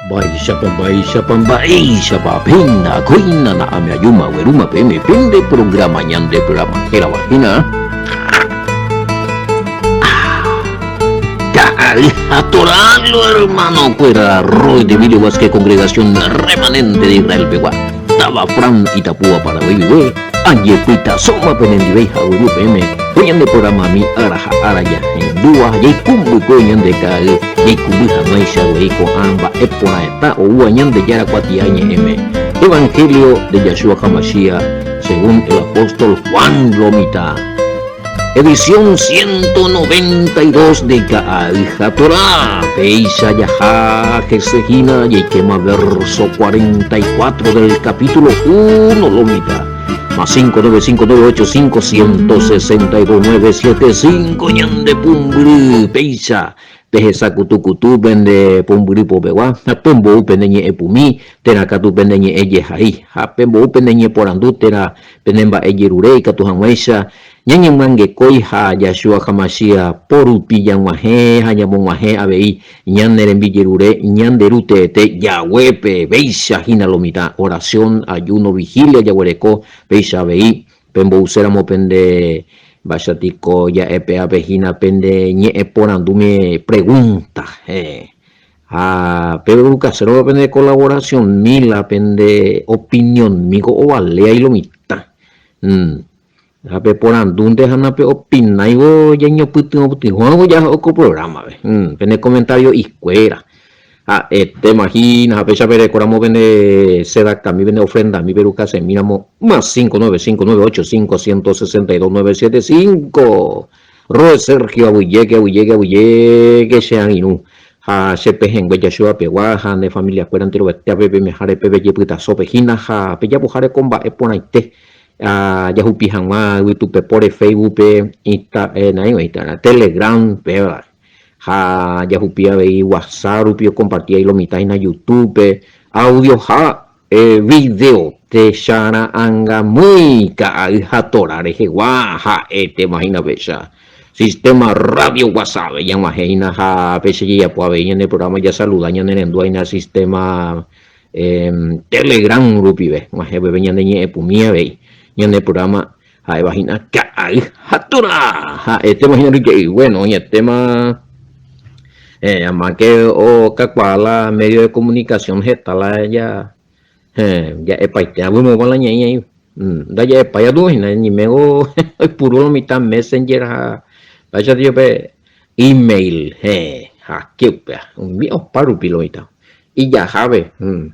Mba'éichapa, mba'éichapa, mba'éichapa, péina, kóina na'ãme ajúma aguerúma peẽme pende programa, ñande programa hérava hína. Ka'ay ha Toralo hermano-kuéra, Roy de Vilio Vázquez Congregación Remanente de Israel pegua, táva Fran Itapúa Paraguay guive, ajepytasóma penendivéi ha agueru peẽme ko ñande programa-mi ára ha ára jahendúva ha jaikũmbykue ñande ka'ay jaikũmby hag̃uáicha guei ko'ã mba'e porãeta oúva Ñandejára kuatia ñe'ẽme, Evangelio de Yahshua HaMashiach según el apóstol Juan lo mitã. Edición 192 de Ka'ay ha Torá, péicha jaha hese hína jaikéma verso 44 del capítulo 1 lo mitã. Más 595 985 162 975 ñande pumbyry péicha Pehesa kutu kutu pende pumbyry popegua, ha pembou pene ñe'ẽpumi, térã katu pene ñe'ẽ jehai, ha pembou pene ñeporandu térã pene mba'e jerure ikatu hag̃uáicha ñañemyangekói ha Yahshua HaMashiach po rupi jag̃uahẽ ha ñamog̃uahẽ avei ñane rembijerure ñande Ru teete Yahweh-pe. Péicha hína lo mitã, oración, ayuno, vigilia jaguereko, péicha avei Pembouséramo pende mba'éichatiko ja'e peápe hína pende ñe'ẽporandúme pregúnta, héẽ. Ha peguerukasérõ pende colaboracionmi la pende opinionmi ko ovalea y lo mitã. Ha peporandúnte ha napeopináivo jañopytyvõpytyvõvo jaho ko programa-pe. Pene comentario'ikuéra. Ha'etéma hína, ha péicha perekóramo pende sedakami, pende ofrendami perukasemíramo, más 595 985 162 975. Roe Sergio, aguyjéke, aguyjéke, aguyjéke che angirũ ha che pehẽngue Yahshua pegua ha ne familiakuéra enterovete peimeháre pe pejepytasópe hína ha pejapoháre ko mba'e porãite jahupi hag̃ua yvytupepóre Facebook-pe, Insta, Telegram, péva. Ha jahupi avei WhatsApp rupi okomparti lo mitã hína YouTube-pe, audio ha video techara'ãngamýi ka'ay ha Torá rehegua ha'etéma hína péicha. Sistema radio WhatsApp-pe ñag̃uahẽ hína ha péicha jajapo avei ñane programa jasaluda ñane rendúva hína sistema Telegram rupive g̃uahẽ peve ñane ñe'ẽpumi avei ñane programa Ha'éva hína ka'ay ha Torá. Ha'etéma hína ryke'y. Bueno, oñetéma eh, amáke okakuaa la medio de comunicación heta la ja eh, ja'epaite aguymova la ñe'ẽ ñaĩ. Mm, ndaja'epái atu hína ñimégo oipuru lo mitã Messenger ha mba'éicha tio pe email, eh, ha ke upéva. Umi opa rupi lo mitã. Ijahápe. Mm.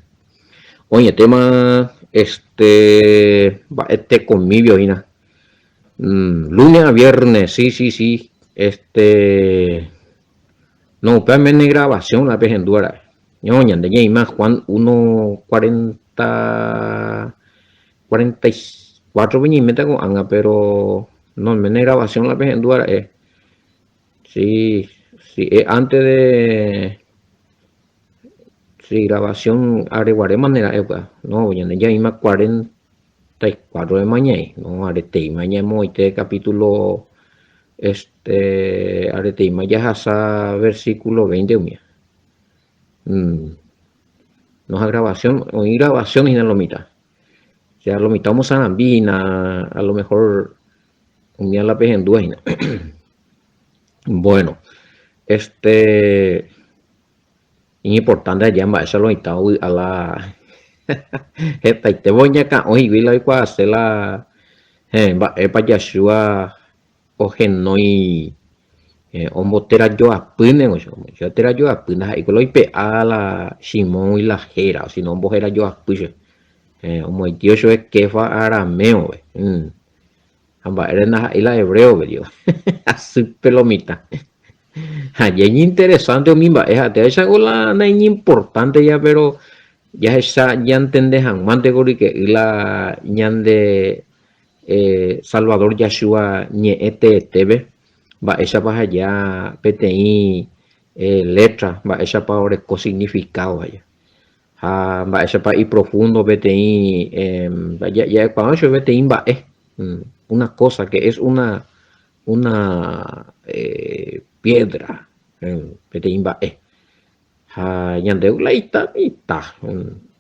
Oñetéma este mba'e tekomívio hína. Lunes a viernes, sí, sí, sí. Este no upéva mene grabación la pehendúva ra'e. Ño ñande ñaima Juan 1 40 44 pe ñaiméta ko'ág̃a pero no mene grabación la pehendúva ra'e. Sí, sí, es antes de Sí, grabación areguare manera upéva. No, ñande jaíma 44 de mañai. No, areteíma ñamoite capítulo este areteíma jahasa versículo 20 umía. Mm. No, ha grabación, oĩ grabación hína lo mitad. O sea, lo mitad omosarambi hína, a lo mejor umía la pehendúva hína. Bueno, este Iñimportánte aja mba'éicha lo mitã ovy'a la hetaite voi ñakã'o higui la oikuaase la héẽ mba'épa Yahshua ohenói omboterajoapýne oicha terajoapy ndaha'éiko la oipe'a la Simóngui la héra sino omboherajoapy chupe omoĩtio chupe Kefa araméope ha mba'ére ndaha'éi la hebréope hasýpe lo mitã. Ha ja iñinteresánte umi mba'e ha'ete ahechago la naiñimportánte ja péro jahecha ñantende hag̃uánte ko ryke'y la ñande Salvador Yahshua ñe'ẽ teetépe mba'éichapa aheja peteĩ letra mba'éichapa oreko significado aja ha mba'éichapa iprofundo peteĩ ja'ekuaa chupe peteĩ mba'e una cosa que es una una piedra peteĩ mba'e. Ha ñande la ita, ita,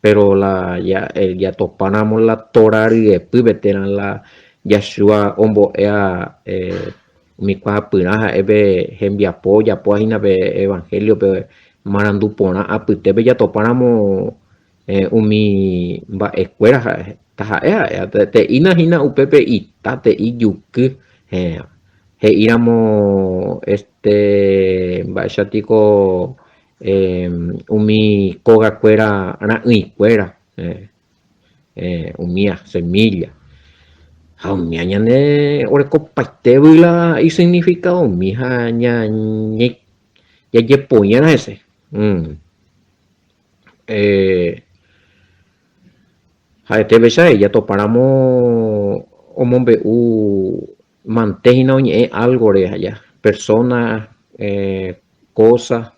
pero la jatopáramo la Torá ryepýpe térã la Yahshua ombo'éva umi kuaapyrã ha'e pe hembiapo ojapóva hína pe evangelio-pe marandu porã apytépe jatopáramo umi mba'ekuéra ha'e, taha'e ha'éva, te'ína hína upépe ita, te'i juky, he'íramo este mba'éicha tiko umi kógakuéra ra'ỹikuéra, umía semilla, ha umía ñande orekopaitégui la isignificado umi ha jajepoi'arã hese. Ha'ete péicha jatopáramo omombe'u mante hína oñe'ẽ álgore aja, persóna, kósa,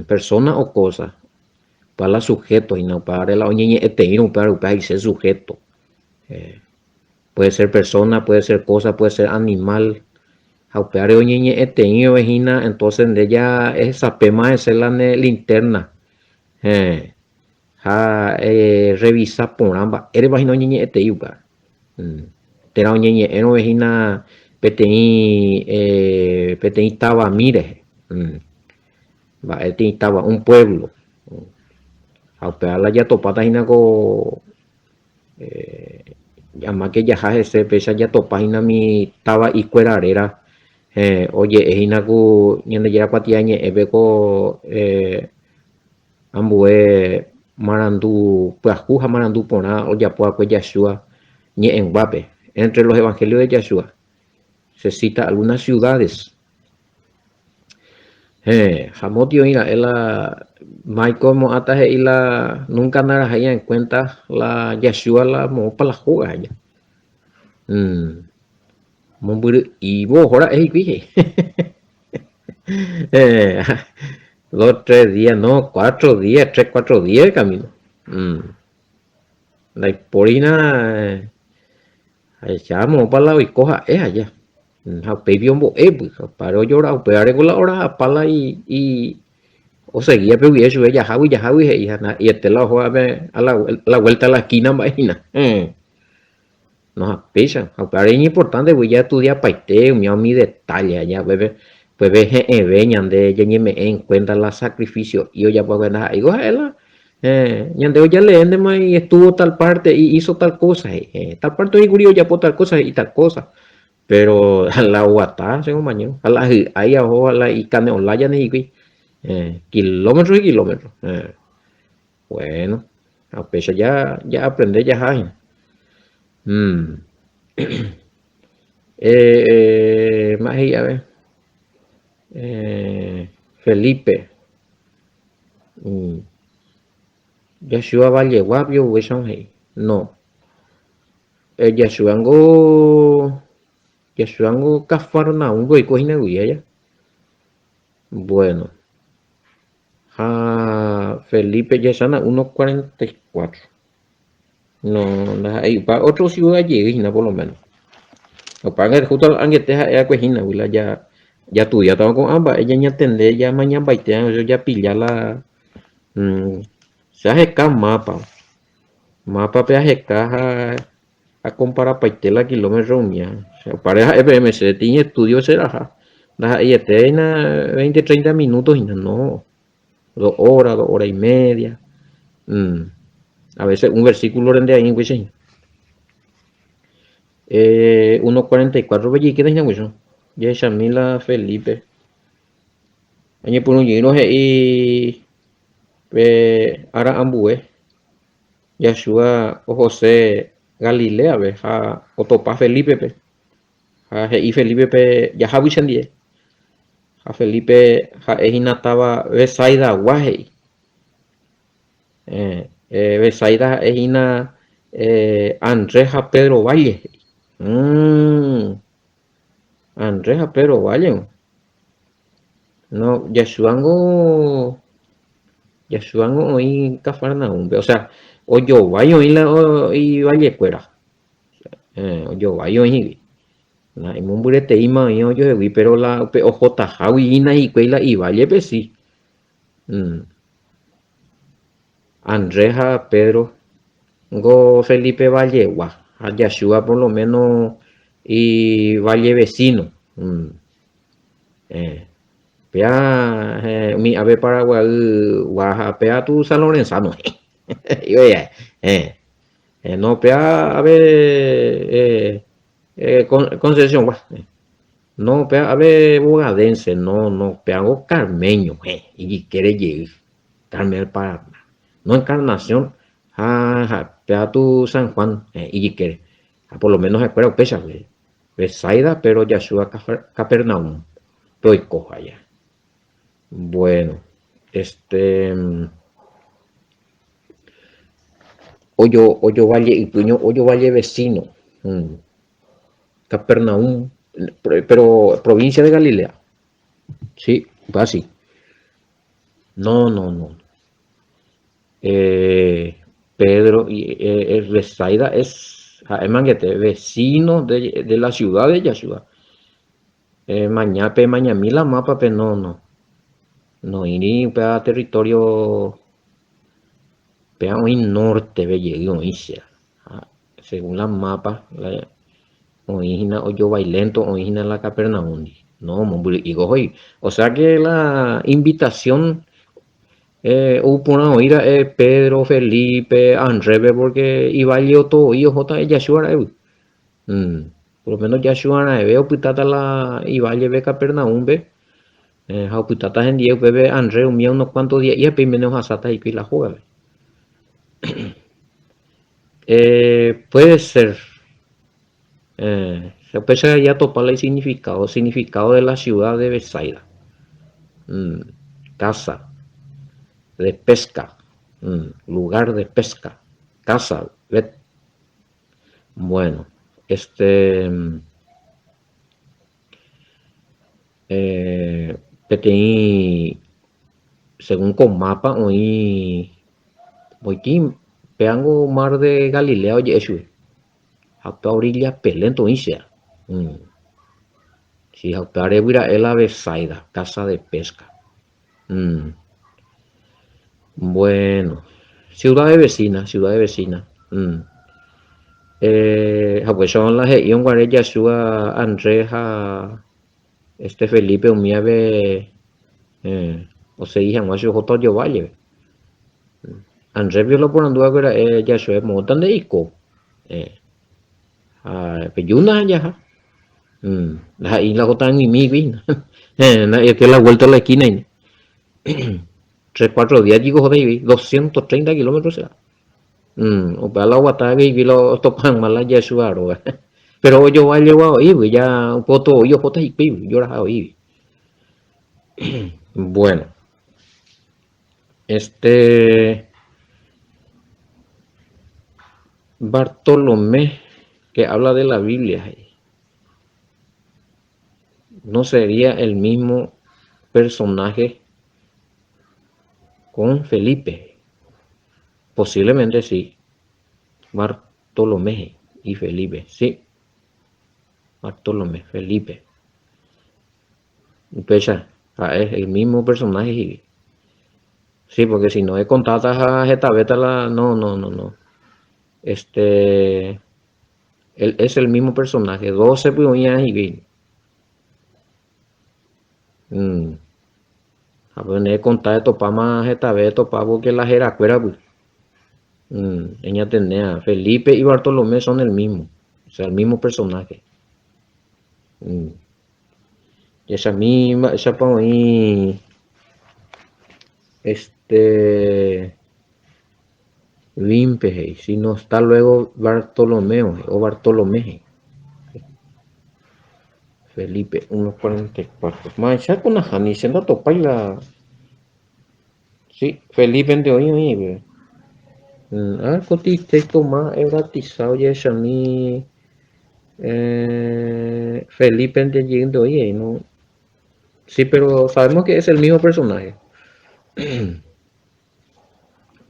persóna o kósa, upéva la suhéto hína, upévare la oñeñe'ẽteírõ upévare upéva he'ise suhéto. Puede ser persóna, puede ser kósa, puede ser animál, ha upévare oñeñe'ẽteĩrõ hína entóse nde ja ehesapéma hese la ne lintérna. Héẽ, ha errevisa porã mba'érepa hína oñeñe'ẽtei upéva. Térã oñeñe'ẽrõ hína peteĩ peteĩ tavami rehe. Mba'e peteĩ táva, un pueblo. Ha upéva la jatopáta hína ko amáke jaha hese péicha jatopa hína umi tava'ikuéra réra. Héẽ, oje'e hína ku Ñandejára Kuatiañe'ẽpe ko Ambue marandu pyahu ha marandu porã ojapo va'ekue Yahshua ñe'ẽnguápe. Entre los evangelios de Yahshua se cita algunas ciudades. Héẽ, ha móti oĩ ra'e la Michael mo'ãta he'i la nunca naraháiva en cuenta la Yahshua la moõpa la hóga aja. Mombyry'ívo oho ra'e hikuái he'i. Dos, tres días, no, cuatro días, tres, cuatro días de camino. Ndaipóri hína ahecha moõpa la oiko ha'e aja. Ha upéipi ombo'épy, opáre ojora, upévare ko la orahapa la i oseguía pe guive chupe jahágui, jahágui he'i ha na'iete la ohóva pe a la vuelta de la esquina mba'e hína. No ha péicha, ha upévare iñimportánte voi jaestudiapaite umi umi detalle aja upépe, upépe he'ẽve ñande ñañeme'ẽ en cuenta la sacrificio'i ojapo va'ekue ndaha'éiko ha'e la ñande ojaleéntema y estuvo tal parte y hizo tal cosa he'i, tal parte oĩ kuri ojapo tal cosa he'i tal cosa, pero la oguata che compañero, ha la hy'ái oho ha la ikane'õla jane hikuái, kilómetro y kilómetro. Bueno, ha upéicha ja ja'aprende jaha hína. Mm. Eh, mba'e he'i ave? Eh, Felipe. Mm. Yahshua Vallegua pio upéicha he'i. No. Eh, Yahshua ngo Yahshua ngo Cafarnaúmpe oiko hína guive aja. Bueno. Ha Felipe jahechána uno cuarenta y cuatro. No, ndaha'éi opa otro ciudad jey hína por lo menos. Opa justo angete ha'e va'ekue hína gui la ja jatudiátava ko'ã mba'e ñañatende ñamañambaite japilla la che aheka mapa. Mápape aheka ha Akomparapaite la kilómetro umía. Opáre ha'e peẽme che tĩ estudio che raha. Ndaha'eiete hína veinte, treinta minuto hína, no. Dos hora, dos hora y media. Mm. A veces un versículo rende ahí upéicha hína. Eh, 1.44 pe jeikéta hína upéicha. Jahechami la Felipe. Oñepyrũ jeýrõ he'i pe ára ambue. Yahshua ohose Galiléape ha otopa Felípepe, ha he'i Felípepe jahágui chendie. Ha Felipe ha'e hína táva Betsaidagua he'i. Betsaida ha'e hína Andrés ha Pedro valle he'i. Andrés ha Pedro valle. No, Yahshua-ngo, Yahshua-ngo oĩ Cafarnaúmpe, o sea, ojovái oĩ la ivallekuéra, ojovái oĩ hikuái. La imombyreteíma oĩ ojohegui, pero la upe ohotahágui hína hikuái la ivállepe si. Andrés ha Pedro ngo Felipe vallegua ha Yahshua por lo menos i valle vecino. Péa umi ave Paraguaygua ha péa tu San Lorenzano. No péa ave Concepción-gua. No péa ave Bogadense, no, no, péango Carmeño, ijykére jey, Carmen del Paraná. No Encarnación ha péa tu San Juan, ijykére. Ha por lo menos ha'ekuéra upéicha, Betsaida, pero Yahshua Capernaum pe oiko allá. Bueno, este ojo ojo valle ypyño, ojo valle vecino. Capernaum, pero provincia de Galilea. Sí, va así. No, no, no. Eh, Pedro y eh, eh, Betsaida es ha'e mangete vecino de, de la ciudad de Yahshua. Eh, mañápe, mañami la mápape, no, no. Noĩri upéva territorio péva oĩ norte-pe jey oĩ che. Ha según la mapa la oĩ hína ojovailento oĩ hína la Capernaum-ndi. No, mombyry'i ohói. O sea que la invitación eh, ou porã oĩ ra'e Pedro, Felipe, Andrés-pe porque ivalle otooi ohóta Yahshua ra'égui. Por lo menos Yahshua raẽve opytáta la ivállepe Capernaúmpe, ha opytáta hendie upépe Andrés umía unos cuantos día'i ha péiméne ohasáta hikuái la hógape. Puede ser. Upéicha jatopa la isignificado, significado de la ciudad de Betsaida. Casa de pesca, lugar de pesca, casa, bet. Bueno, este eh, peteĩ según ko mapa oĩ oity péango mar de Galilea oje'e chugui ha upéva orilla Pelento oĩ che. Si ha upévare guyrae la Betsaida, casa de pesca. Bueno, ciudades vecinas, ciudades vecinas. Eh, ha upéicha la he'i guare Yahshua Andrés ha este Felipe umíape eh, osegi hag̃ua che ohóta ojoválleve. Andrés pio la oporandu va'ekue ra'e Yahshua moõta nde eiko. Eh, ha pejúna ha jaha. Ndaha'éi la ohóta ag̃uimígui hína. Ndaha'éi la vuelta de la esquina hína. Tres, cuatro días jiko ohóta hikuái, doscientos treinta kilómetros será. Upéva la oguata hikuái la otopa hag̃ua la Yahshua róga. Pero ojovaljegua oĩgui, ja upe oto'oi ohóta hikuái, ojoraha oĩgui. Bueno. Este Bartolomé que habla de la Biblia he'i, no sería el mismo personaje con Felipe. Posiblemente sí. Bartolomé y Felipe, sí. Bartolomé, Felipe. Upéicha, ha'e el mismo personaje he'i. Sí, porque si no ekontáta ha hetavéta la... No, no, no, no. Este... Él es el mismo personaje. 12 py'ỹi he'i. Mm. Ha pe ne ekonta etopáma hetave etopa porque la herakuéra py. Mm. Eñatendéa. Felipe y Bartolomé son el mismo. O sea, el mismo personaje. Mm. Jechami mba'éichapa oĩ este Vimpe he'i, si no está luego Bartolomeo o Bartolomé he'i. Felipe 1.44. Mba'éichako nahániri che ndatopái la Sí, Felipe nde oĩ oĩ pe. Ah, ko texto más euratizado jahechami eh, Felipe nde jey nde oĩ ahí, no. Sí, pero sabemos que es el mismo personaje.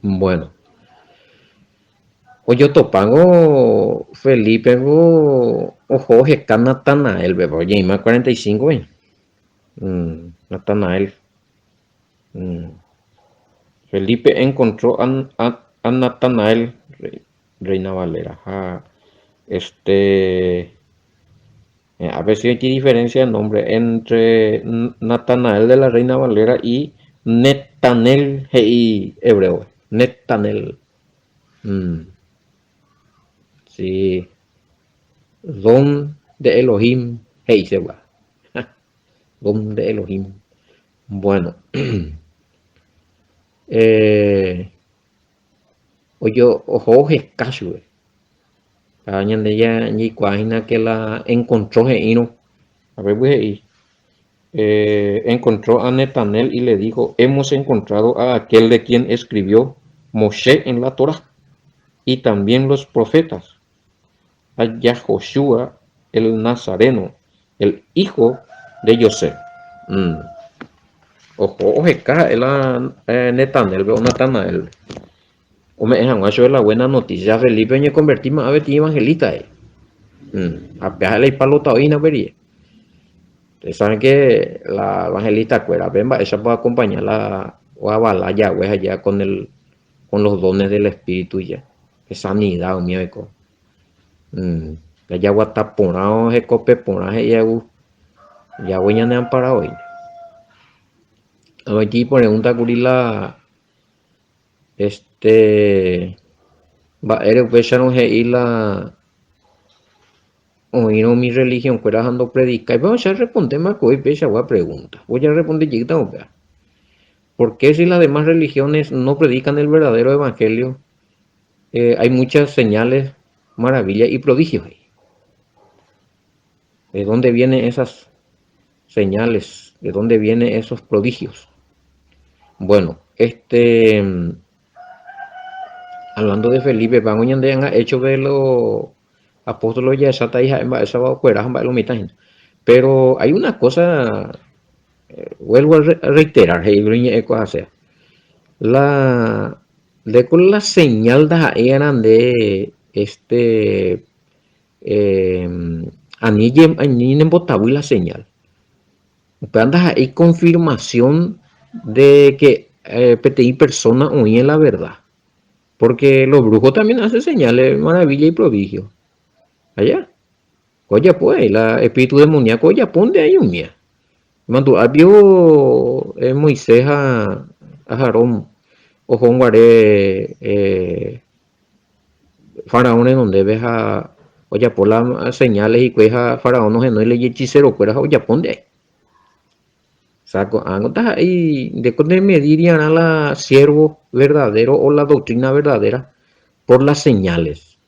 Bueno. Ojotopángo Felipe ngo oho oheka Natanael-pe, ojeima 45 oĩ. Natanael. Felipe encontró a, a, a Natanael, Reina Valera, ha este a ver si hay diferencia de nombre entre Natanael de la Reina Valera y Netanel he'i hebreo. Netanel. Mm. Sí. Don de Elohim he'isegua. Don de Elohim. Bueno. eh, ojo, oho oheka chupe. Ha ñande jaikuaa hína que la encontró he'írõ. Upépe he'i, eh, encontró a Netanel y le dijo, hemos encontrado a aquel de quien escribió Moshe en la Torah y también los profetas, a Yahoshua el Nazareno, el hijo de José. Mm. Oho oheka ha'e la Netanel-pe o Natanael-pe. Ome'ẽ hag̃ua chupe la buena noticia Felipe oñekonvertíma avei evangelista he'i. Mm. Ha péa ha'e la ipalota oĩna upe rire. Ustedes saben que la evangelista kuérape mba'éichapa oakompaña la oavala Yahweh aja con el con los dones del Espíritu ja. Pe sanidad umi oiko. Mm. Jaguata porã hekópe porã he'i agu Yahweh ñane ampara oĩne. Avei ipregunta kuri la este mba'ére upéicharõ he'i la oĩrõ umi religión kuéra ha ndopredikái. Pero che arrespondéma ko upeichagua pregunta. Voy a responder jeýta upéva. ¿Por qué si las demás religiones no predican el verdadero evangelio? Eh, hay muchas señales, maravillas y prodigios ahí. ¿De dónde vienen esas señales? ¿De dónde vienen esos prodigios? Bueno, este hablando de Felipe, van ñande han hecho de los apóstoles ya esa hija esa va lo mitad. Pero hay una cosa, eh, vuelvo a reiterar, la de con la señal de eran de este eh, ani ani nembotavy la señal. Upéva ndaha'éi confirmación de que eh, peteĩ persona oĩ en la verdad. Porque los brujos también hacen señales, maravilla y prodigio. Allá. Ojapo ahí, la espíritu demoníaco ojapónte ahí umía. Mandu'a pio eh, Moisés ha, ha Aarón oho guare eh, Faraón renondépe ha ojapo la señales hikuái ha Faraón ohenói la ijechicero-kuéra ha ojapónte ahí. O sea, ko'ág̃a ndaha'éi ndéko nemediriarã la siervo verdadero o la doctrina verdadera por las señales,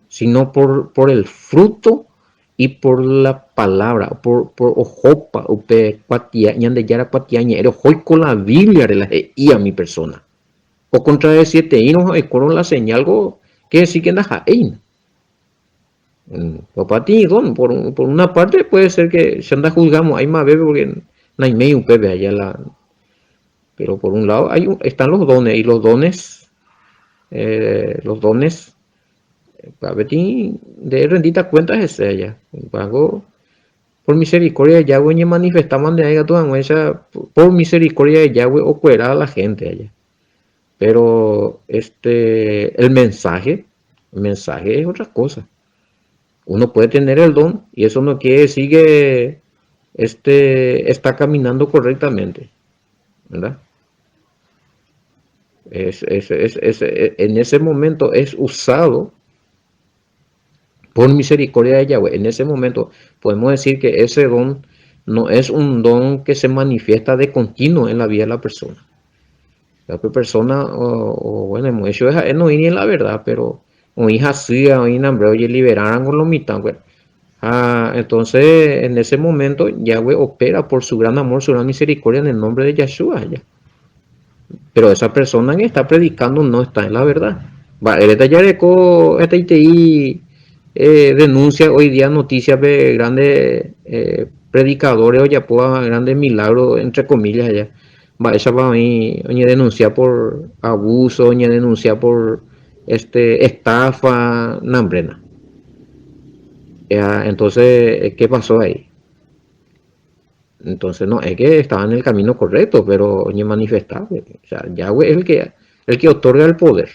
sino por, por el fruto y por la palabra, por, por ohópa upe kuatia, Ñandejára kuatiañe'ẽre ohóiko la Biblia-re la he'íva mi persona. Okontradesieteírõ ha oikórõ la señal ko quiere decir que ndaha'éina. Opa tĩdon, por, por una parte puede ser que che ndajuzgamo'ãi mavépe porque naiméi upépe allá la pero por un lado hay están los dones y los dones eh, los dones peteĩ nde rendíta cuenta hese allá. Pago por misericordia de Yahweh oñemanifestáma nde katu hag̃uáicha por misericordia de Yahweh okuera a la gente allá. Pero este el mensaje, el mensaje es otra cosa. Uno puede tener el don y eso no quiere decir que este está caminando correctamente, ¿verdad? Es, es, es, es, en ese momento es usado por misericordia de Yahweh. En ese momento podemos decir que ese don no es un don que se manifiesta de continuo en la vida de la persona. La persona, o, o bueno, eso es no ni en la verdad, pero oĩ hasýva, oĩ nambre ojeliberaran con lo mitad, pues. Ah, entonces, en ese momento, Yahweh opera por su gran amor, su gran misericordia en el nombre de Yahshua. Ya. Pero esa persona que está predicando no está en la verdad. Va, esta ITI eh, denuncia hoy día noticias de grandes eh, predicadores o ya grandes milagros, entre comillas, allá. Va, esa va a mí, denuncia por abuso, denuncia por este estafa, nambrena. Entonces, ¿qué pasó ahí? Entonces no es que estaba en el camino correcto, pero oñemanifestaba. O sea, Yahweh es el que, el que otorga el poder.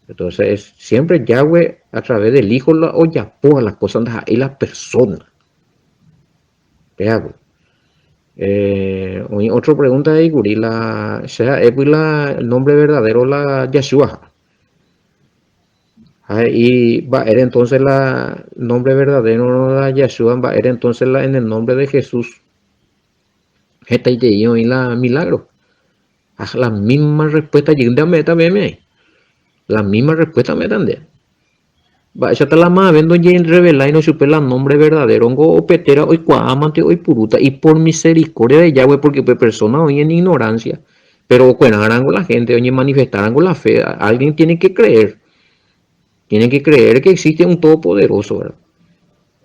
Entonces, siempre Yahweh a través del Hijo la ojapo las cosas ndaha'éi la persona. Péa Eh, oĩ otro pregunta he'i kuri la che ha'épy la nombre verdadero la Yahshua. Ha he'i mba'ére entonces la nombre verdadero la Yahshua, mba'ére entonces la en el nombre de Jesús hetaiterei oĩ la milagro. Ha la misma respuesta jeýnte ame'ẽta peẽme. La misma respuesta ame'ẽta nde. Mba'éichata la mave ndojereveláirõ chupe la nombre verdadero ngo opetéra oikuaámante oipurúta y por misericordia de Yahweh porque upe persona oĩ en ignorancia, pero okuerãrango la gente, oñemanifestárango la fe, alguien tiene que creer, tiene que creer que existe un todopoderoso, ¿verdad?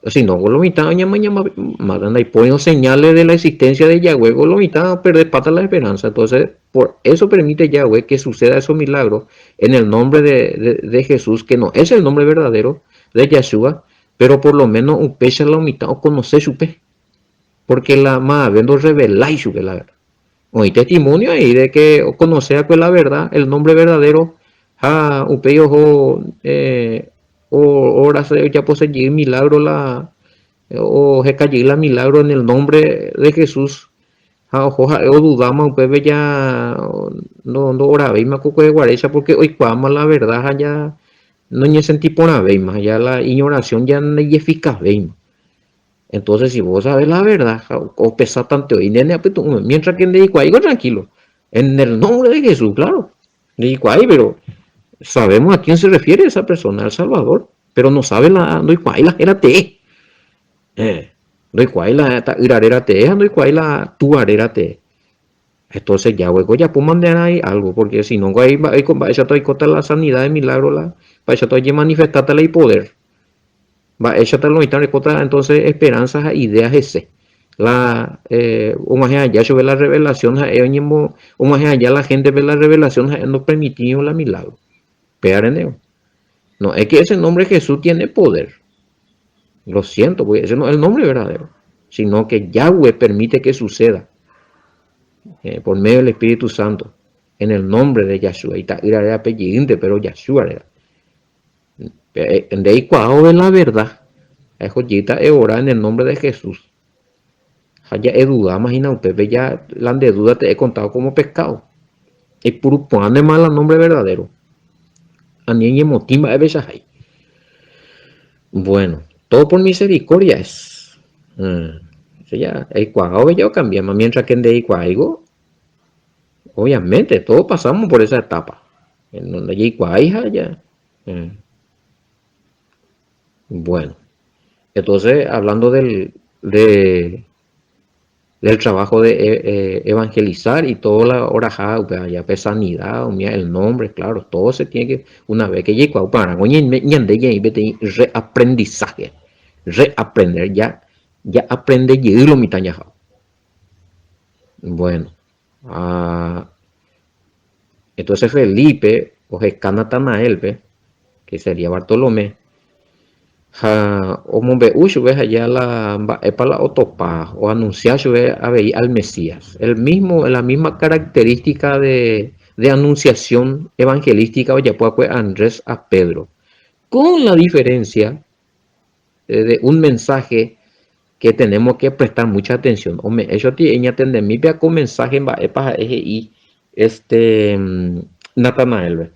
Si no, lo mitã oñamañamáta, ndaipóirõ señales de la existencia de Yahweh, lo mitã operdepáta la esperanza. Entonces, por eso permite Yahweh que suceda esos milagros en el nombre de, de, de Jesús, que no es el nombre verdadero de Yahshua, pero por lo menos upéicha lo mitã oconoce chupe, porque la mave ndorevelái chupe la verdad. Oĩ testimonio ahí de que oconoce akue la verdad, el nombre verdadero, ha upéi oho eh, Orase ojapose jey milagro la oheka jey la milagro en el nombre de Jesús ha oho ha'e odudáma upépe ja no ndo'oravéima ko kueheguaréicha porque oikuaáma la verdad ha ja noñesenti porãvéima ja la iñoración ja ndaijeficavéima. Entonces si vos sabes la verdad ha opesa tante oĩ nde ne apytu'ũme mientras que ndeikuaáiko tranquilo en el nombre de Jesús, claro. Ndeikuaái, pero sabemos a quién se refiere esa persona, al Salvador, pero no sabe la, ndoikuaái la héra tee. Eh, ndoikuaái la ta'ýra réra tee ha ndoikuaái la túva réra tee. Entonces ya gueko japo mandearã algo, porque si no ahí mba'éichata oikóta la sanidad de milagro, la mba'éichata ojemanifestáta la ipoder. Mba'éichata lo mitã orekóta entonces esperanza ha idea hese. La eh, og̃uahẽ aja chupe la revelación ha'e oñemo og̃uahẽ aja la gente-pe la revelación ha'e nopermitírõ la milagro. Péva reneo. No es que ese nombre Jesús tiene poder. Lo siento, porque ese no es el nombre verdadero, sino que Yahweh permite que suceda eh, por medio del Espíritu Santo, en el nombre de Yahshua. Ita'ýra rérape jeýnte, pero Yahshua réra. Nde eikuaávo la verdad, eho jeýta eora en el nombre de Jesús. Ha ja'edudáma hína upépe ya la nde duda te he contado como pecado. Eipuru porãntema la nombre verdadero. Ani eñemotĩ mba'evechahái. Bueno, todo por misericordia es. Mm. Ya eikuaávo ya okambiáma, mientras que nde eikuaáigo, obviamente, todos pasamos por esa etapa. Ndajaikuaái ha ja. Bueno, entonces hablando del, de, del trabajo de eh, evangelizar y toda la oraha, upéva ya pe sanidad, umía el nombre, claro, todo se tiene que, una vez que jaikuaa upearã, ñande ñaĩ peteĩ reaprendizaje, reaprender, ya, ya aprende jey lo mitã jahávo. Bueno, ah, Entonces Felipe oheka Natanaélpe, que sería Bartolomé, ha omombe'u chupe aja la mba'épa la otopa, oanuncia chupe avei al Mesías. El mismo, la misma característica de, de anunciación evangelística ojapo va'ekue Andrés a Pedro, con la diferencia de un mensaje que tenemos que prestar mucha atención. Ome'ẽ choti eñatendemípe ko mensaje mba'épa ha'e he'i este Natanaélpe.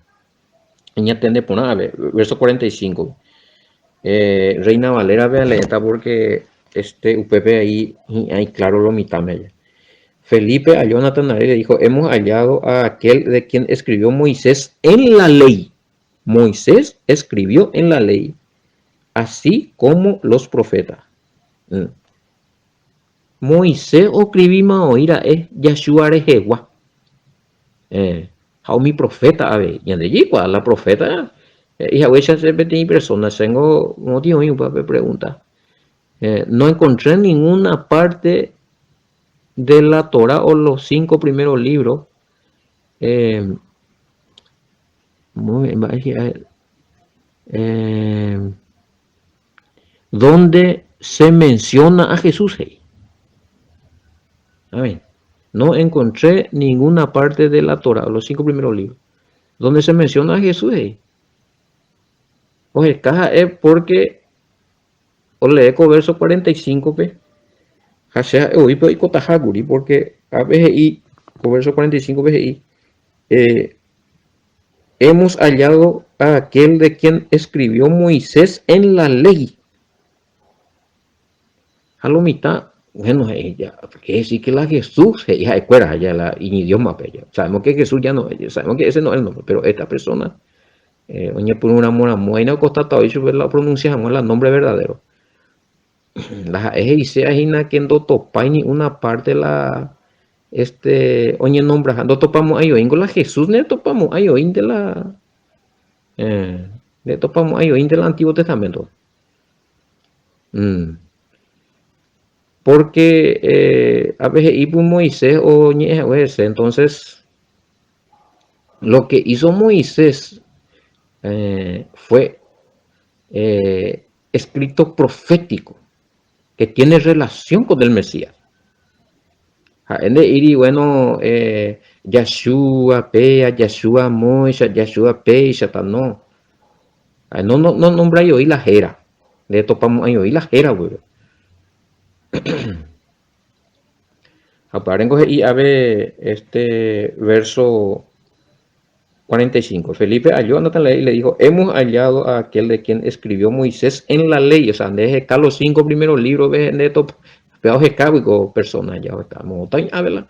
Eñatende porã ave, verso 45. Eh, Reina Valera-pe aleéta porque este upépe ahí hi'ã claro lo mitãme aja. Felipe halló a Natanael y le dijo, hemos hallado a aquel de quien escribió Moisés en la ley. Moisés escribió en la ley, así como los profetas. Mm. Moisés oscribíma oĩ ra'e Yahshua rehegua. Eh, ha umi profeta avei. Ñande jaikuaa la profeta he'i haguéicha che peteĩ persona, chéngo motĩ oĩ upéva pe pregunta. Eh, no encontré ninguna parte de la Torah o los cinco primeros libros eh, mba'e hi'a eh, donde se menciona a Jesús he'i. Amén. No encontré ninguna parte de la Torah, los cinco primeros libros, donde se menciona a Jesús he'i. Oheka ha'e porque olee ko verso 45-pe ha che ha'e voi pe oikotaha kuri porque ápe he'i ko verso 45-pe he'i eh, hemos hallado a aquel de quien escribió Moisés en la ley. Ha lo mitã, bueno, he'i ja, quiere decir que la Jesús, he'i ha'ekuéra ja la iñidiómape ja. Sabemos que Jesús ya no, sabemos que ese no es el nombre, pero esta persona eh, oñepyrũ ramo ramo aína okostata oĩ chupe la opronuncia hag̃ua la nombre verdadero. La ha'e he'ise hína que ndotopái ni una parte la este oñenombraha, ndotopamo'ãi oĩngo la Jesús ndetopamo'ãi oĩnte la eh, ndetopamo'ãi oĩnte la Antiguo Testamento. Mm. Porque eh, ápe he'i pu Moisés oñe'ẽ hague hese, entonces lo que hizo Moisés eh, fue eh, escrito profético que tiene relación con el Mesías. Ha'e nde'íri, bueno, eh, Yahshua péa, Yahshua móicha, Yahshua péichata, no. Ha'e no, no, no nombrái oĩ la héra. Nde topamo'ãi oĩ la héra upépe. Ha upévarengo he'i ave este verso 45. Felipe halló a Natanael y le dijo, hemos hallado a aquel de quien escribió Moisés en la ley. O sea, nde heka los cinco primeros libros, ve nde top, pe ohekágui ko persona ya oheka. Moõta ave la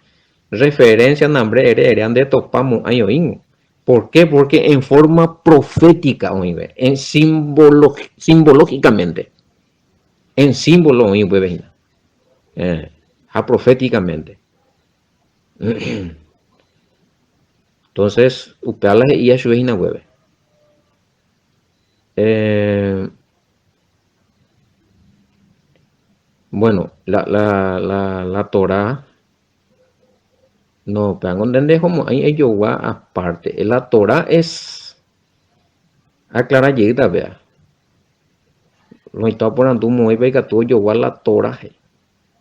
referencia nambre ere ere nde topa mo'ãi oĩngo. ¿Por qué? Porque en forma profética oĩve, en simbolo, simbológicamente. En símbolo oĩ upépe hína. Eh, ha proféticamente. Entonces, upéva la he'íva chupe hína guéve. Eh, bueno, la, la, la, la Torá, no, upévango nde ndehomo'ãi ejogua aparte. La Torá es, aclara jeýta péva. Roĩta oporandu moõipa ikatu ojogua la Torá, he'i.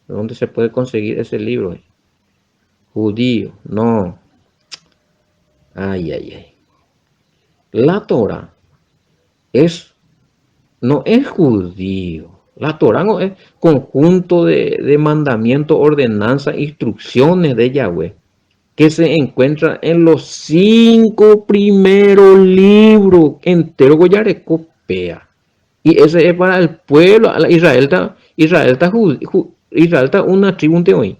¿Dónde se puede conseguir ese libro? Judío, no. Ay, ay, ay. La Torah es, no es judío. La Torah no es conjunto de, de mandamientos, ordenanzas, instrucciones de Yahweh que se encuentra en los cinco primeros libros entero Goyarecopea. Y ese es para el pueblo, Israel está, Israel está, Israel está una tribu oĩ,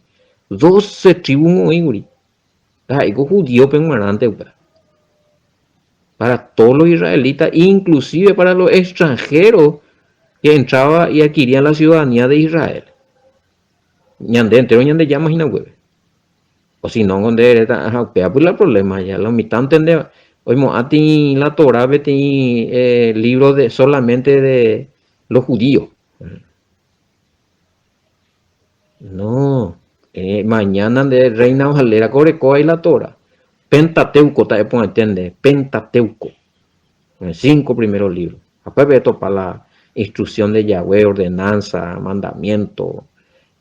12 tribu oĩ kuri. Ndaha'éiko judíope g̃uarãnte upéva. Para todos los israelitas, inclusive para los extranjeros que entraba y adquirían la ciudadanía de Israel. Ñande entero ñande llama hína upépe. O si no, nde eréta, aha, upéva pues la problema ya, lo mitad entendéva. Oimo'ã la Torá peteĩ eh, libro de solamente de los judíos. No, eh, mañana nde Reina Valera ko oreko la Torá. Pentateuco ta'e porãite nde, Pentateuco. Cinco primeros libros. Apépe etopa la instrucción de Yahweh, ordenanza, mandamiento,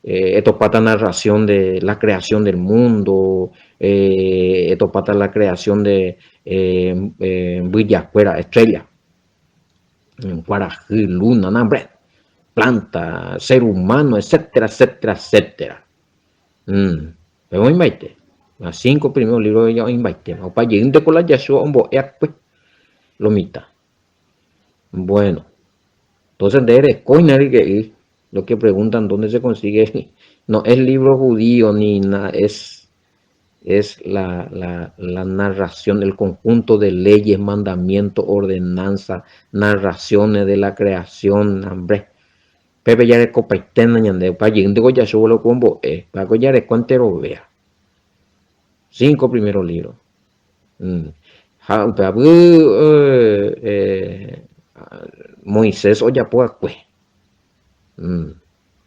eh, etopáta narración de la creación del mundo, eh, etopáta la creación de eh, eh, mbyjakuéra, estrella, kuarahy, luna, nambre, planta, ser humano, etcétera, etcétera, etcétera. Mm. Pero oĩmbaite. Las cinco primeros libros ya oĩmbaite. Opa jeýnte ko la Yahshua ombo'e akue lo mitã. Bueno, entonces nde erekóina ryke'y lo que preguntan dónde se consigue, no es libro judío ni nada, es, es la, la, la narración, el conjunto de leyes, mandamientos, ordenanzas, narraciones de la creación, hambre. Pépe jarekopaiténa ñande, opa jeýnte ko Yahshua lo ombo'e, ko jareko enterovea. Cinco primeros libros. Mm. Ha upévapy eh, eh, Moisés ojapo va'ekue. Mm.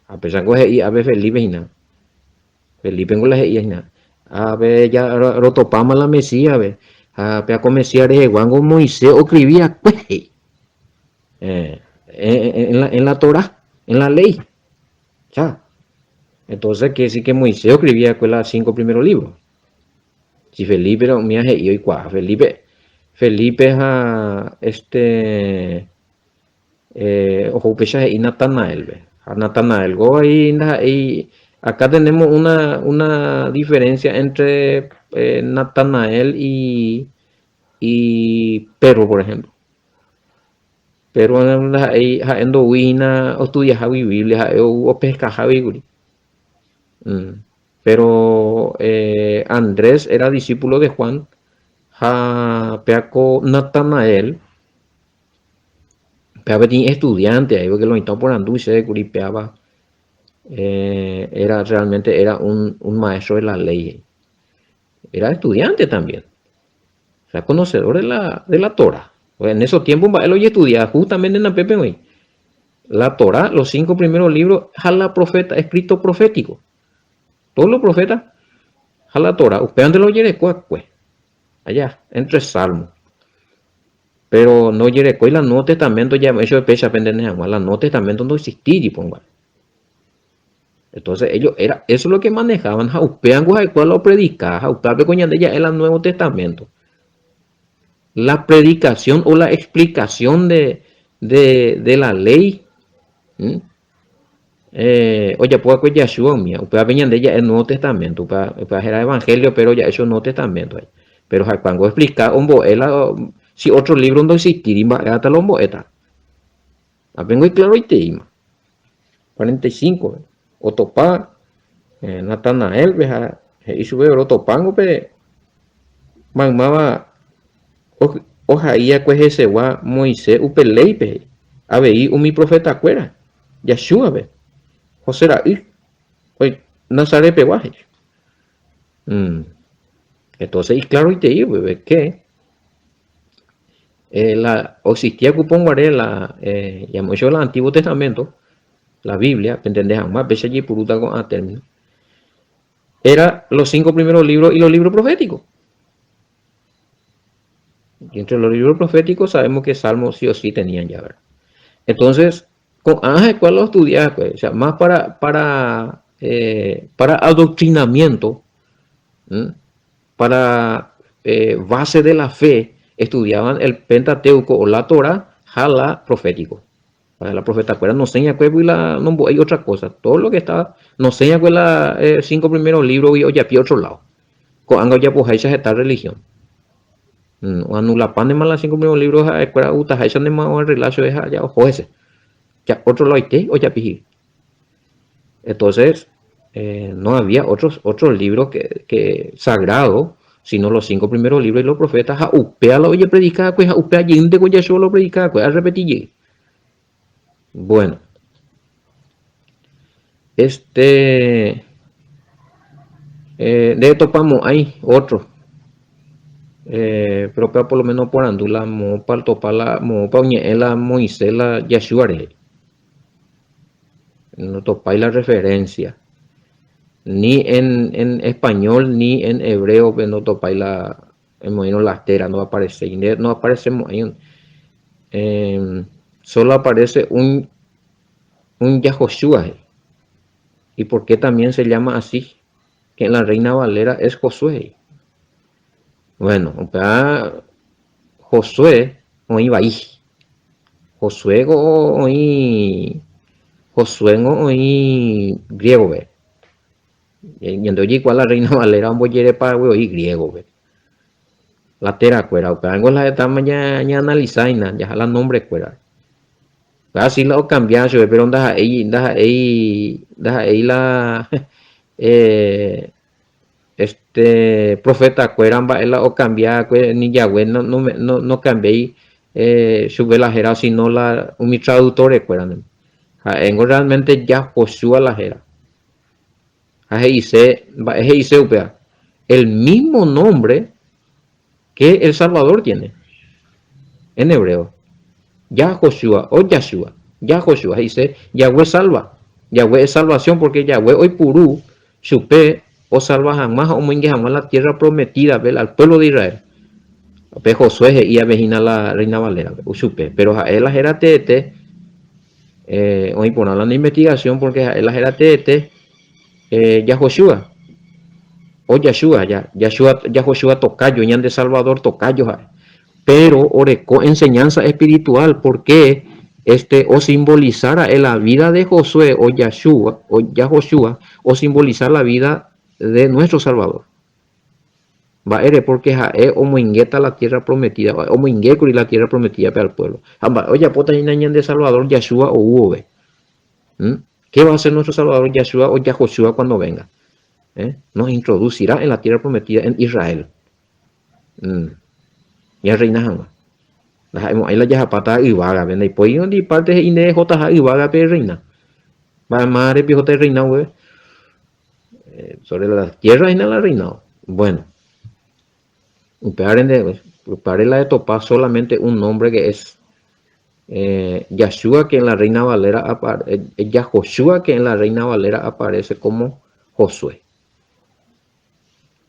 Ha péichako he'i ápe Felipe hína. Felipe ngo la he'i hína. Ápe ja rotopáma la Mesías-pe. Ha péa ko Mesías reheguángo Moisés oescribi va'ekue he'i. Eh, en la, en la Torá, en la ley. Ya. Entonces quiere decir que Moisés oscribía va'ekue la cinco primero libro. Si Felipe era umíva he'i oikuaa. Felipe, Felipe ha este eh, oho upéicha he'i Natanael-pe. Ha Natanael ko ahí ndaha'éi, acá tenemos una, una diferencia entre eh, Natanael y, y Pedro, por ejemplo. Pedro ndaha'éi, ha'e ndoúi hína ostudiahágui Biblia, ha'e ou opeskahágui kuri. Mm. Pero eh, Andrés era discípulo de Juan ha péa ko Natanael, péa peteĩ estudiante ahí, porque lo mitã oporandu chéve kuri péava eh, era realmente era un, un maestro de la ley. Era estudiante también. O sea, conocedor de la, de la Torah. En esos tiempos mba'e lo ojestudia justamente napépe oĩ. La Torah, los cinco primeros libros, ha la profeta, escrito profético. Todos los profetas, ha la Torah. Upévante lo ojereko akue. Allá, entre Salmos. Pero no ojerekói la Nuevo Testamento ya hecho de pecha pentende hag̃ua. La Nuevo Testamento no existíri ponguare. Entonces ellos era eso lo que manejaban ha upévango ha'ekuéra la opredika ha upévape ko ñande ja'e la Nuevo Testamento. La predicación o la explicación de, de, de la ley eh, ojapo va'ekue Yahshua umía, upévape ñande ja'e Nuevo Testamento, upéva, upéva héra Evangelio, pero ja'e cho Nuevo Testamento. Pero ha'ekuérango oexplika ombo'e la, si otro libro ndoexistíri mba'e hasta la ombo'éta. Apengo iklaroiteíma. 45 otopa eh, Natanael-pe ha he'i chupe rotopángo pe maymáva ohaíakue hesegua Moisés upe léipe he'i, avei umi profetakuéra, Yahshua-pe, José ra'y, Nazaret-pegua he'i. Mm. Entonces iklaroitei upépe que eh, la oexistía kupõguare la eh, llamó el Antiguo Testamento, la Biblia, pentende hag̃ua péicha jaipurúta ko'ã término, era los cinco primeros libros y los libros proféticos. Y entre los libros proféticos sabemos que Salmos sí o sí tenían ya, ¿verdad? Entonces, ko'ã ha'ekuéra lo estudiaba, pues, o sea, más para, para, eh, para adoctrinamiento, ¿m? Para eh, base de la fe, estudiaban el Pentateuco o la Torah ha la profético. Para la profetakuéra nosẽi'akue la nombo'éi otra cosa. Todo lo que estaba nosẽi'akue la eh, cinco primeros libros ojapi otro lado. Ko'ág̃a ojapoháicha heta religión. Mm, oanulapánema la cinco primeros libros ha'ekuéra ogutaháichanema oarregla chupe ha ja oho hese. Ja otro ladoite ojapi hi'y. Entonces, eh, no había otros, otros libros que, que sagrados, sino los cinco primeros libros y los profetas, ha upéa la ojepredicakue, ha upéa jeýnte ko Yahshua lo predicakue, arrepeti jey. Bueno. Este eh, nde topamo'ãi otro. Eh, pero upéva por lo menos oporandu la moõpa topa la moõpa oñe'ẽ la Moisés la Yahshua rehe. No topái la referencia. Ni en, en español ni en hebreo pe no topái la emoĩrõ la téra no aparecéi. Nde no aparecemo'ãi. Eh, solo aparece un, un Yahoshua he'i. ¿Y por qué también se llama así? Que en la Reina Valera es Josué he'i. Bueno, upéva Josué oĩ vai. Josué ko oĩ Josué ngo oĩ griégope. Ñande ojeikuaa la Reina Valera ombojerepague oĩ griégope. La terakuéra, upévango la hetáma ñaanalisáina, jaha la nombrekuéra. Upéva si la okambia chupe, péro ndaha'éi, ndaha'éi, ndaha'éi la eh, Este profeta kuéra mba'e la okambia va'ekue ni Yahweh no, no, no, nokambiái eh, chupe la héra, sino la umi traductores kuéra nde. Ha'éngo realmente Yahoshua la héra. Ha he'ise, mba'e he'ise upéva? El mismo nombre que el Salvador tiene en hebreo. Yahoshua o Yahshua. Yahoshua he'ise Yahweh salva. Yahweh es salvación porque Yahweh oipuru chupe osalva hag̃ua ha omoinge hag̃ua la tierra prometida-pe al pueblo de Israel. Pe Josué he'i ave hína la Reina Valera-pe chupe, pero ha'e la héra teete, eh, oĩ porã la investigación porque ha'e la héra teete. eh, Yahoshua, o Yahshua, ya, Yahshua, Yahoshua tokayo, ñande Salvador tokayo ha'e. Pero oreko enseñanza espiritual porque este osimbolisa ra'e la vida de Josué o Yahshua, o Yahoshua, osimbolisa la vida de nuestro Salvador. Mba'ére? Porque ha'e omoingéta la tierra prometida, omoingékuri la tierra prometida-pe al pueblo. Ha mba'e ojapóta hína ñande Salvador Yahshua ou vove? ¿Mm? ¿Qué va a hacer nuestro Salvador Yahshua o Yahoshua cuando venga? ¿Eh? Nos introducirá en la tierra prometida en Israel. Mm. Ñarreina hag̃ua. Ndaha'emo'ãi la jahapáta yvágape, ndaipói ni parte he'i nde ehotaha yvágape erreina. Mba'e mávarepi ohóta erreina upépe? Eh, sobre la tierra hína la reinado. Bueno, upévare nde, upévare la etopa solamente un nombre que es eh, Yahshua que en la Reina Valera apare, eh, Yahoshua que en la Reina Valera aparece como Josué.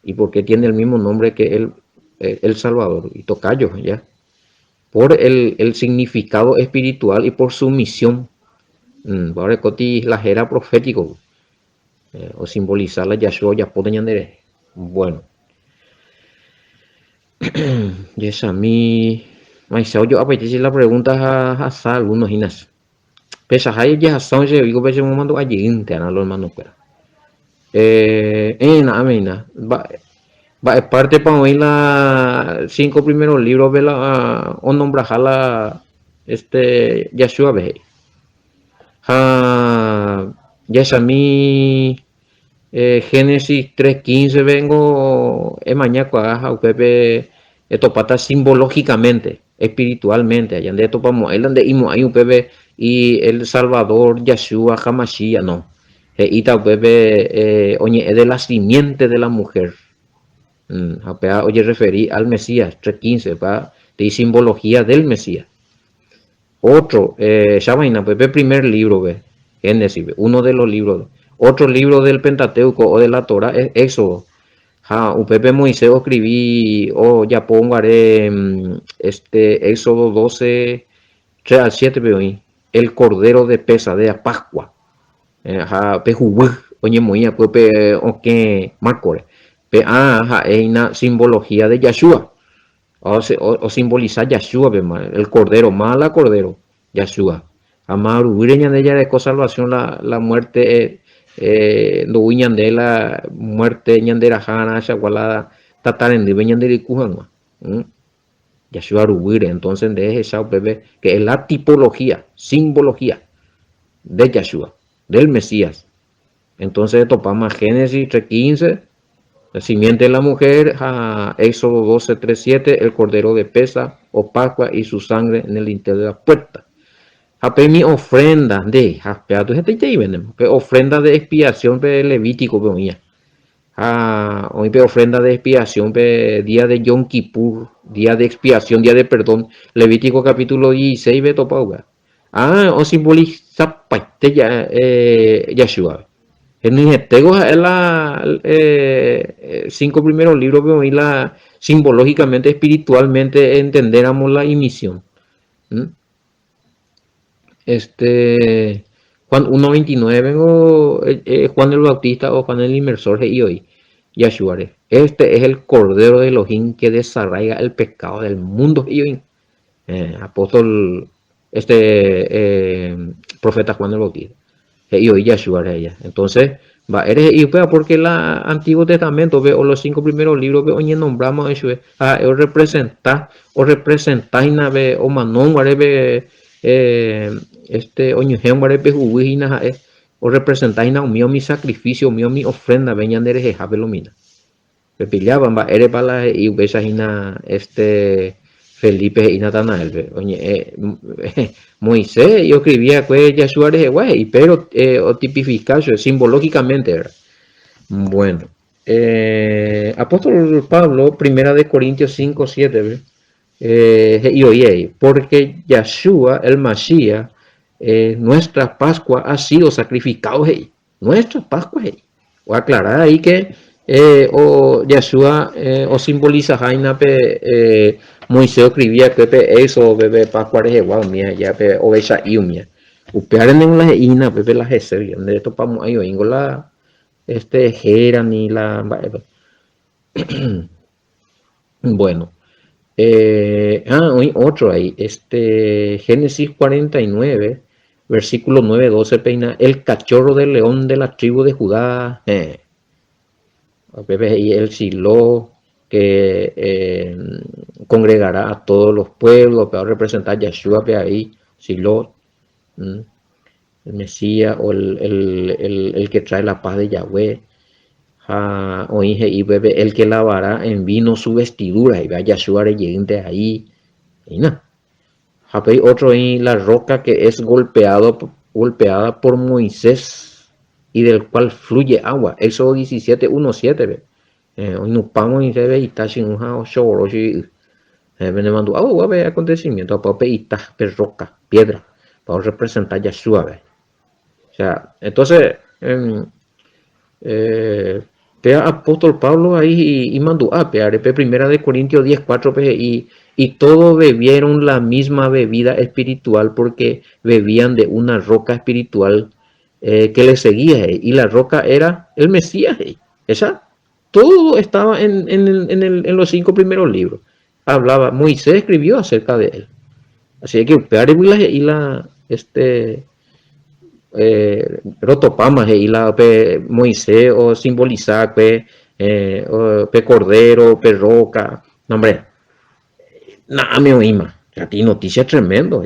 ¿Y por qué tiene el mismo nombre que el, eh, el Salvador? Y tocayo, ¿ya? Por el, el significado espiritual y por su misión. Mm, la era profético. Eh, o simbolizar la Yahshua ojapóta ñanderehe. Bueno. Jechami, Maisha ojo'apaite che la pregunta ha hasa algunos hína. Pechahái ojehasa che oiko pe che momandu'a jeýnte arã lo hermano-kuéra. Eh, eh, na'áme hína. Mba'e, mba'e pártepa oĩ la cinco primeros libros-pe la onombraha la este Yahshua-pe he'i. Ha jahechami Génesis 3:15-pe ningo emañakuaa ha upépe etopáta simbológicamente, espiritualmente, aja nde etopamo'ãi la nde'imo'ãi upépe y el Salvador, Yahshua, Hamashiach, no. He'íta upépe oñe'ẽ de la simiente de la mujer. Ha upéva ojerreferi al Mesías, 3:15, upéva he'i simbología del Mesías. Otro, eh, vaina, pues, pe primer libro-pe, Génesis-pe, uno de los libros. Otro libro del Pentateuco o de la Torah es Éxodo. Ha upépe Moisés oscribi ojapo guare este Éxodo 12, 3 al 7-pe oĩ, el cordero de Pesa, de la Pascua. Eh, ha pe huguy oñemoĩ va'ekue pe okẽ márcore. Pe ã ha'e hína simbología de Yahshua. Osimbolisa Yahshua-pe, el Cordero, máva la Cordero? Yahshua. Ha máva ruguýre ñande jareko salvación la, la muerte ndoúi ñande la muerte ñande raha arãchagua la tata rendýpe ñande ryku hag̃ua. Yahshua ruguýre, entonces nde ehecha upépe que es la tipología, simbología de Yahshua, del Mesías. Entonces etopáma Génesis 3.15, la simiente de la mujer, ha Éxodo 12, 3, 7, el cordero de pesa o Pascua y su sangre en el dintel de la puerta. Ha pe mi ofrenda, nde, ha pe atu hetaite ivéndema, pe ofrenda de expiación pe Levítico pe oĩa. Ha oĩ pe ofrenda de expiación pe día de Yom Kippur, día de expiación, día de perdón, Levítico capítulo 16 pe topa upéva. Ah, osimbolizapaite Yahshua-pe. Henyhẽtéko ha'e la cinco primeros libros-pe oĩ la simbológicamente, espiritualmente entendéramo la imisión. Este, Juan 1.29 vengo Juan el Bautista o Juan el Inmersor he'i oĩ Yahshua-re. Este es el Cordero de Elohim que desarraiga el pecado del mundo he'i oĩ. Apóstol este profeta Juan el Bautista he'i oĩ Yahshua rehe aja. Entonces, mba'ére he'i upéva? Porque la Antiguo Testamento-pe o los cinco primeros libros-pe oñenombráma oĩ chupe ha ha'e orrepresenta, orrepresenta hína pe omanórõ guare pe este oñohẽ guare pe huguy hína ha'e orrepresenta hína umi umi sacrificio, umi umi ofrenda-pe ñande rehehápe lo mitã. Pepillápa mba'érepa la he'i upéicha hína este Felipe he'i Natanaélpe? Oñe'ẽ Moisés he'i oescribi va'ekue Yahshua rehegua he'i, péro otipifika chupe simbológicamente, verdad? Bueno, apóstol Pablo, Primera de Corintios 5, 7-pe, he'i oĩ he'i, porque Yahshua, el Mashiach, nuestra Pascua ha sido sacrificado he'i. Nuestra Pascua he'i. Oaclara ahí que o Yahshua osimbolizaha hína pe Moisés oscribi va'ekue pe Éxodo pe Pascua rehegua umía he'i pe ovecha'i umía. Upévare ningo la he'i hína upépe la hese, nde retopamo'ãi oĩngo la este héra ni la mba'épa. Bueno, eh, ah, oĩ otro ahí, este Génesis 49, versículo 9, 12, peina, el cachorro del león de la tribu de Judá, eh, upépe he'i el Siló que eh, congregará a todos los pueblos, pe representa Yeshua-pe ahí, Siló, mm, el Mesías o el, el, el, el que trae la paz de Yahweh. Ha oĩ he'i upépe el que lavará en vino su vestidura, he'ive Yeshua rejeýnte ahí, he'ína. Ha upéi otro oĩ la roca que es golpeado, golpeada por Moisés y del cual fluye agua, Éxodo 17, 1, 7-pe. Eh, oinupã Moisés-pe ita chy'ũ ha ochogoro chugui y. Eh, penemandu'a oúva pe acontecimiento, apa pe ita, pe roca, piedra, pa orrepresenta Yeshua-pe. O sea, entonces, eh, pe apóstol Pablo ahí imandu'a pe are pe primera de Corintios 10, 4 pe he'i, y todos bebieron la misma bebida espiritual porque bebían de una roca espiritual eh, que les seguía, he'i, y la roca era el Mesías, he'i. Esa, todo estaba en, en, el, en, el, en los cinco primeros libros. Hablaba, Moisés escribió acerca de él. Así que upe aregui la he'i la, este, eh, rotopáma he'i la pe Moisés o simbolisa pe, eh, pe cordero, pe roca, no hombre, na'áme oĩma, kati noticia tremendo.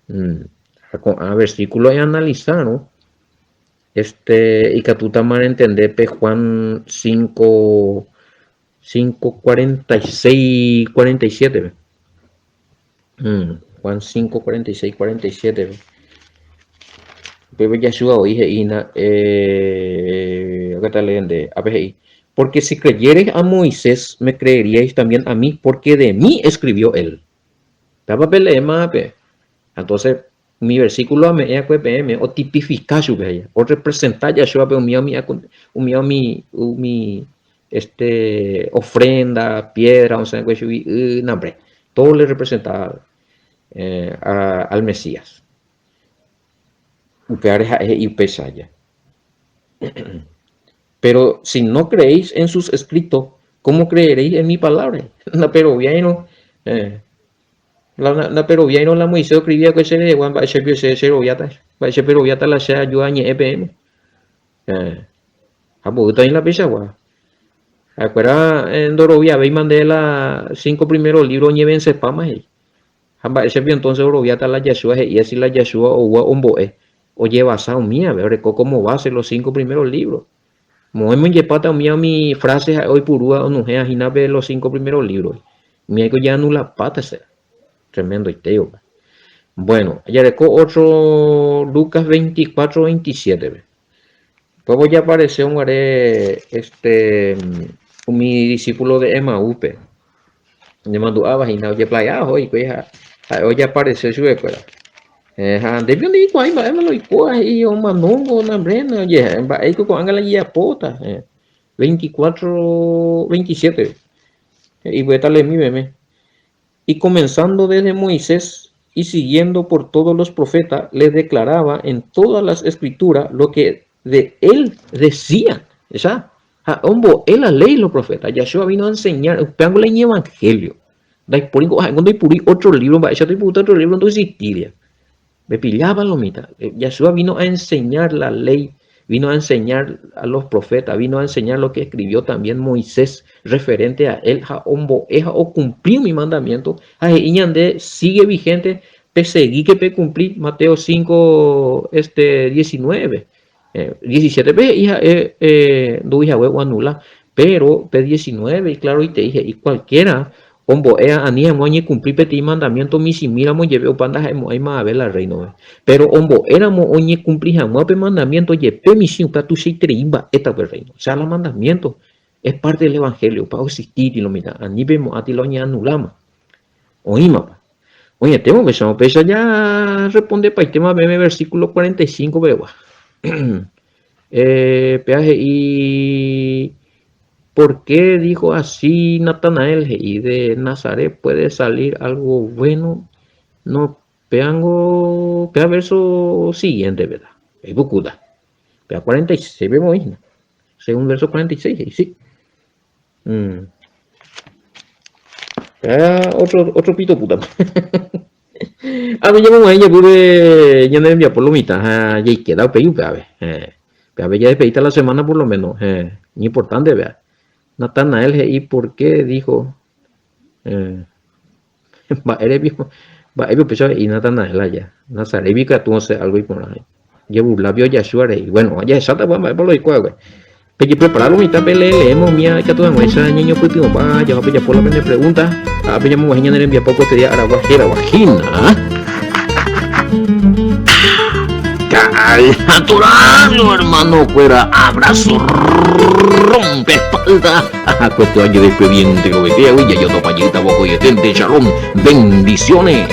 Mm. Ha ko'ã versículo eanalisárõ, este, ikatútama rentende pe Juan 5, 5, 46, 47-pe. Mm, Juan 5, 46, 47-pe. Upépe Yeshua voi he'i hína, eh, acá leyende, ápe he'i, porque si creyereis a Moisés, me creeríais también a mí, porque de mí escribió él. Péva peleéma pe. Entonces, umi versículo ame'ẽ va'ekue peẽme otipifika chupe aja, orrepresenta Yahshua-pe umi umi umi umi este ofrenda, piedra osẽ va'ekue chugui y, no hombre, todo le representaba eh, a, al Mesías. Upévare ha'e he'i upéicha aja. Pero si no creéis en sus escritos, ¿cómo creeréis en mi palabra? Ndaperoviáirõ eh, La ndaperoviáirõ la Moisés oescribi va'ekue che rehegua, mba'e che che cheroviáta, mba'e che peroviáta la che aju añe'ẽ peẽme. Eh, ha mboýta oĩ la peichagua. Ha'ekuéra eh, ndoroviavéima nde la cinco primero libro oñevensepáma he'i. Ha mba'e che entonces oroviáta la Yeshua he'i si la Yeshua oúva ombo'e, ojevasa umíave, oreko como base los cinco primeros libros. Moõime ojepáta umíva umi frase ha'e oipurúva onuhẽva hína pe los cinco primeros libros. Umi aiko jaanulapáta che. Tremendo-ite opa. Bueno, jareko otro Lucas 24, 27-pe. Upévo ojaparese guare este, umi discípulo de Emaús-pe. Oñemandu'áva hína ojeplaya oho hikuái ha ha'e ojaparese chupekuéra. Eh, ha ndépe ndeikuaái mba'épa la oikóva he'i omanóngo nambrena ojehe mba'éiko ko'ág̃a la jejapóta. Eh, 24, 27 he'i pyeta lemi meme. Y comenzando desde Moisés y siguiendo por todos los profetas, les declaraba en todas las escrituras lo que de él decían. Esa Ha ombo'e la ley los profetas. Yahshua vino a enseñar, upévango la iñevangelio. Ndaipóringo, ha'éngo ndoipurúi otro libro, mba'éicha toipurúta otro libro ndoexistíria. Pepillápa lo mitã. Yahshua vino a enseñar la ley, vino a enseñar a los profetas, vino a enseñar lo que escribió también Moisés referente a él, ha ombo'e ha ocumpli umi mandamiento, ha he'i ñande sigue vigente, pesegíke pecumpli, Mateo 5, este, 19. 17-pe he'i ha'e ndouihague oanula, péro pe 19 iklaroitei he'i kualkiéra ombo'éva ani hag̃ua oñekumpli peteĩ mandamiénto michĩmíramo jepe opa ndaha'emo'ãi mavave la rréinope. Péro ombo'éramo oñekumpli hag̃ua pe mandamiénto jepe michĩ upéva tuichaiterei mba'éta upe rréino. Osea la mandamiénto es parte del evangelio, upéva oexistíti lo mitã, ani peimo'ãti la oñeanuláma. Oĩmapa. Oĩetéma upéicha, upéicha ja respondepaitéma peẽme versículo 45 pegua. Eh, péa he'i, ¿por qué dijo así Natanael? He'i, de Nazaret puede salir algo bueno. No, péango, péa verso siguiente, ¿verdad? Eipukúta. Péva 46 pe voi hína. Según verso 46 he'i, sí. Mm. Ah, otro, otro pito puta. Ave ñamog̃uahẽ jepýpe ñane rembiapo lo mitã ha jaikéta upéi upe ave. Eh, pe ave jadespedíta la semana por lo menos. Eh, importante vea. Natanael he'i por qué dijo eh, mba'ére piko mba'épe upéicha he'i Natanael aja. Nazarétgui katu osẽ algo iporã. Jeburlápio Yahshua re'i. Bueno, jahecháta mba'épa lo oiko va'ekue. Pejeprepara lo mitã peleeleéma umía ikatu hag̃uáicha ñañopytyvõpa jaha pejapo la pene pregunta ha ápe ñamog̃uahẽ ñane rembiapo ko este día aragua hérava hína. Al natural, hermano kuéra, abrazo rompe espalda. Ahakuete ajedespebiente ko vetéagui, jajotopa jeýta vokoietente. Shalom, bendiciones.